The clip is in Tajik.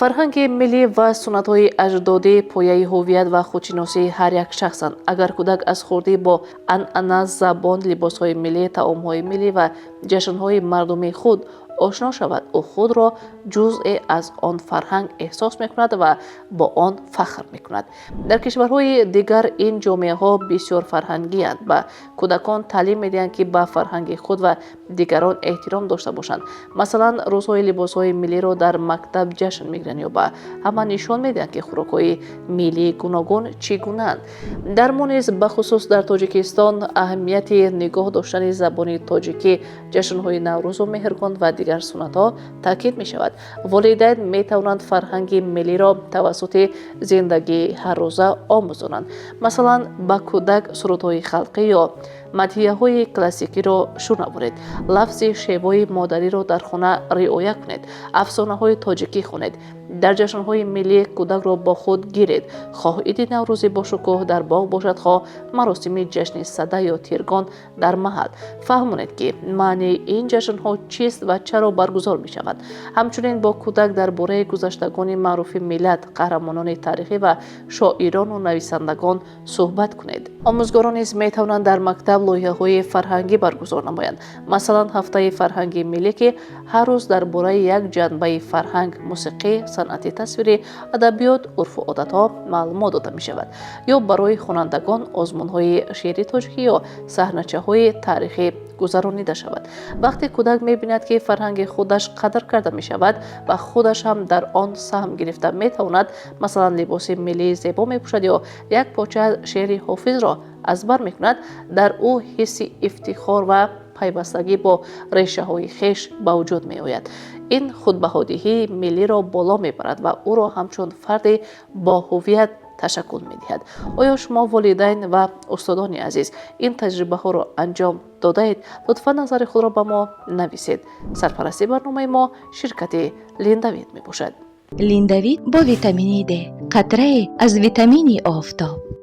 Фарҳанги миллӣ ва суннатҳои аҷдодӣ пояи ҳуввият ва худшиносии ҳар як шахсанд. Агар кӯдак аз хурдӣ бо анъана, забон, либосҳои миллӣ, таомҳои миллӣ ва ҷашнҳои мардумии худ ошно шавад, ӯ худро ҷузъе аз он фарҳанг эҳсос мекунад ва бо он фахр мекунад. Дар кишварҳои дигар ин ҷомеаҳо бисёрфарҳангиянд, ба кӯдакон таълим медиҳанд, ки ба фарҳанги худ ва дигарон эҳтиром дошта бошанд. Масалан, рӯзҳои либосҳои миллиро дар мактаб ҷашн мегиранд ё ба ҳама нишон медиҳанд, ки хӯрокҳои миллии гуногун чӣ гунаанд. Дар мо низ, бахусус дар Тоҷикистон, аҳамияти нигоҳ доштани забони тоҷикӣ, ҷашнҳои Наврӯзу Меҳргон ва дигар суннатҳо таъкид мешавад. Волидайн метавонанд фарҳанги миллиро тавассути зиндагии ҳаррӯза омӯзонанд. Масалан, ба кӯдак сурудҳои халқӣ ё мадҳияҳои классикиро шунавонед, лафзи шевои модариро дар хона риоя кунед, афсонаҳои тоҷикӣ хонед. Дар ҷашнҳои миллӣ кӯдакро бо худ гиред, хоҳ иди Наврӯзи бошукӯҳ дар боғ бошад, хоҳ маросими ҷашни Сада ё Тиргон дар маҳал. Фаҳмонед, ки маънии ин ҷашнҳо чист ва чаро баргузор мешаванд. Ҳамчунин бо кӯдак дар бораи гузаштагони маъруфи миллат, қаҳрамонони таърихӣ ва шоирону нависандагон суҳбат кунед. Омӯзгорон низ метавонанд дар мактаб лоиҳаҳои фарҳангӣ баргузор намоянд. Масалан, ҳафтаи фарҳанги миллӣ, ки ҳар рӯз дар бораи як ҷанбаи фарҳанг: мусиқӣ, санъати тасвирӣ, адабиёт, урфу одатҳо маълумот дода мешавад, ё барои хонандагон озмунҳои шеъри тоҷикӣ ё саҳначаҳои таърихӣ гузаронида шавад. Вақте кӯдак мебинад, ки фарҳанги худаш қадр карда мешавад ва худаш ҳам дар он саҳм гирифта метавонад, масалан, либоси миллии зебо мепӯшад ё як порча шеъри Ҳофизро аз бар мекунад, дар ӯ ҳисси ифтихор ва пайвастагӣ бо решаҳои хеш ба вуҷуд меояд. Ин худбаҳодиҳии миллиро боло мебарад ва ӯро ҳамчун фарди боҳуввият ташаккул медиҳад. Оё шумо, волидайн ва устодони азиз, ин таҷрибаҳоро анҷом додаед? Лутфан назари худро ба мо нависед. Сарпарасти барномаи мо ширкати «Линдавит» мебошад. Линдавит бо витамини Д, қатрае аз витамини офтоб.